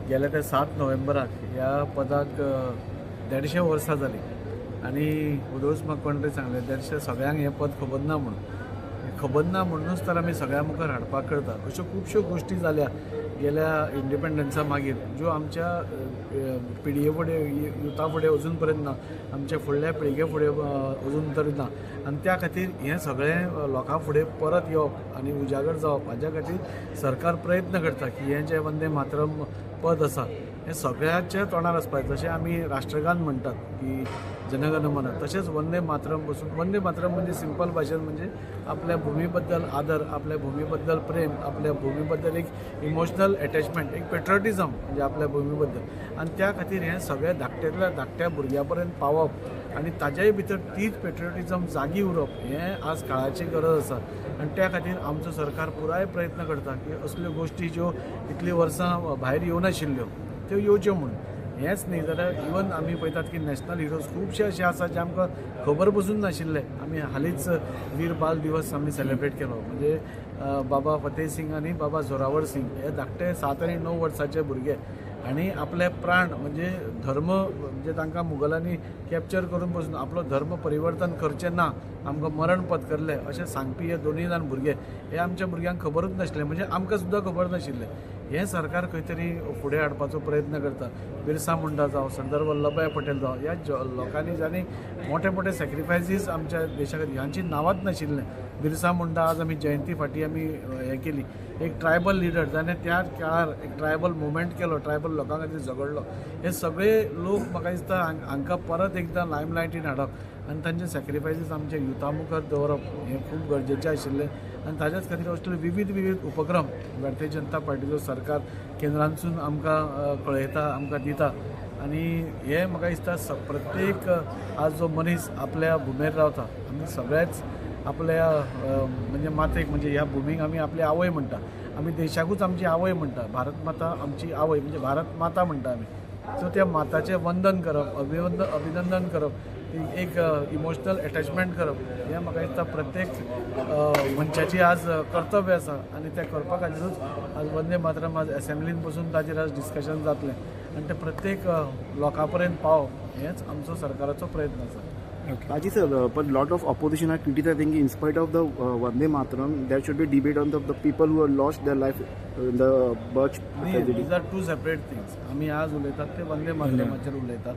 गेल्या त्या 7 नोव्हेंबराक ह्या पदाक 150 वर्सां जालीं आनी उदोळच म्हाका कोण तरी सांगलें 150 सगळ्यांक हें पद खबर ना म्हणून, खबर ना म्हणूनच तर आमी सगळ्यां मुखार हाडपाक करता. अश्यो खुबश्यो गोश्टी जाल्या गेल्या इंडिपेंडन्सा मागीर ज्यो आमच्या पिळगे फुडें युथा फुडें अजून पर्यंत ना, आमच्या फुडल्या पिळगे फुडें अजून तरी ना आनी त्या खातीर हें सगळें लोकां फुडें परत येवप आनी उजागर जावप हाज्या खातीर सरकार प्रयत्न करता की हें जें वंदे मातरम पद आसा हें सगळ्यांच्या तोंडार आसपाक जाय. जशें आमी राष्ट्रगान म्हणटात की जनगण मन, तशेंच वंदे मातरम बसून वंदे मातरम म्हणजे सिंपल भाशेन म्हणजे आपल्या भुमी बद्दल आदर, आपल्या भुमी बद्दल प्रेम, आपल्या भुमी बद्दल एक इमोशनल एटॅचमेंट, एक पेट्रियोटिजम म्हणजे आपल्या भुमी बद्दल. आनी त्या खातीर हें सगळें धाकट्यांतल्या धाकट्या भुरग्यां पर्यंत पावप आनी ताज्याय भितर तीच पेट्रियोटिजम जागी उरप हें आज काळाची गरज आसा. आनी त्या खातीर आमचो सरकार पुराय प्रयत्न करता की असल्यो गोश्टी ज्यो इतलीं वर्सां भायर येवनाशिल्ल्यो त्यो येवच्यो म्हूण. हेंच न्ही जाल्यार इवन आमी पळयतात की नॅशनल हिरोज खुबशे अशे आसा जे आमकां खबर पसून नाशिल्ले. आमी हालींच वीर बाल दिवस आमी सेलिब्रेट केलो, म्हणजे बाबा फतेह सिंग आनी बाबा जोरावर सिंग हे धाकटे 7 आनी 9 वर्साचे भुरगे आनी आपले प्राण म्हणजे धर्म म्हणजे तांकां मुगलांनी कॅप्चर करून बसून आपलो धर्म परिवर्तन करचें ना, आमकां मरण पत्करलें अशें सांगपी हे दोनूय जाण भुरगे हे आमच्या भुरग्यांक खबरूच नाशिल्लें, म्हणजे आमकां सुद्दां खबर नाशिल्लें. हें सरकार खंय तरी फुडें हाडपाचो प्रयत्न करता. बिरसा मुंडा जावं, सरदार वल्लभभाई पटेल जावं, ह्या लोकांनी जांणी मोठे मोठे सॅक्रिफायसीस आमच्या देशा खातीर, हांची नांवांच नाशिल्लें. बिरसा मुंडा आज आमी जयंती फाटीं आमी हें केली, एक ट्रायबल लिडर जाणें त्या काळार एक ट्रायबल मुवमेंट केलो, ट्रायबल लोकां खातीर झगडलो. हे सगळे लोक म्हाका दिसता हांकां परत एकदां लायमलायटीन हाडप आनी तांचे सॅक्रिफायसीस आमच्या युथा मुखार दवरप हें खूब गरजेचें आशिल्लें. आनी ताज्याच खातीर असले विविध विविध उपक्रम भारतीय जनता पार्टीचो सरकार केंद्रांतसून आमकां कळयता, आमकां दिता. आनी हें म्हाका दिसता प्रत्येक आज जो मनीस आपल्या भुमेर रावता, आमी सगळेच आपल्या म्हणजे मातेक म्हणजे ह्या भुमीक आमी आपली आवय म्हणटा, आमी देशाकूच आमची आवय म्हणटा, भारत माता आमची आवय म्हणजे भारत माता म्हणटा आमी. सो त्या माताचें वंदन करप, अभिनंदन करप, एक इमोशनल एटॅचमेंट करप हें म्हाका दिसता प्रत्येक मनशाची आज कर्तव्य आसा. आनी तें करपा खातीरूच आज वंदे मातरम आज एसेंब्लीन बसून ताजेर आज डिस्कशन जातलें आनी तें प्रत्येक लोकां पर्यंत पावप हेंच आमचो सरकाराचो प्रयत्न आसा. Raji sir, but lot of opposition are criticizing in spite of the Vande Mataram, there should be debate on the people who have lost their life in the birch tragedy. These are two separate things. आमी आज उलयतात ते वंदे मातरमाचेर उलयतात.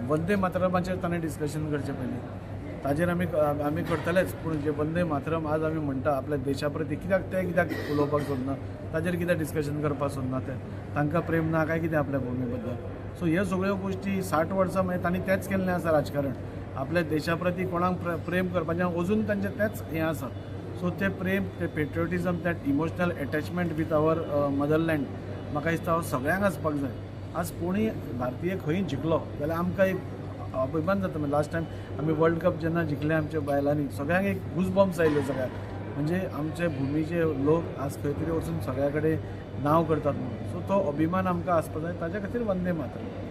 वंदे मातरमाचेर ताणें discussion करचें पयलीं ताजेर आमी आमी करतलेच, पूण जे वंदे मातरम आज आमी म्हणटा आपल्या देशा प्रती कित्याक ते कित्याक उलोवपाक सोदना, ताजेर कित्याक डिस्कशन करपाक सोदना, ते तांकां प्रेम ना काय कितें आपल्या भुमी बद्दल. सो ह्यो सगळ्यो गोश्टी 60 वर्सां मागीर तांणी तेंच केल्लें आसा राजकारण, आपल्या देशा प्रती कोणाक प्रेम करपाचें अजून तांचें तेंच हें आसा. सो तें प्रेम, तें patriotism, that emotional attachment with our motherland म्हाका दिसता हो सगळ्यांक आसपाक जाय. आज कोणूय भारतीय खंय जिखलो जाल्यार आमकां एक अभिमान जाता. म्हणजे लास्ट टायम आमी वर्ल्ड कप जेन्ना जिखले आमच्या बायलांनी, सगळ्यांक एक गुजबम्स आयल्यो सगळ्यांक, म्हणजे आमचे भुमीचे लोक आज खंय तरी वचून सगळ्या कडेन नांव करतात म्हणून. सो तो अभिमान आमकां आसपाक जाय, ताज्या खातीर वंदे मातरम.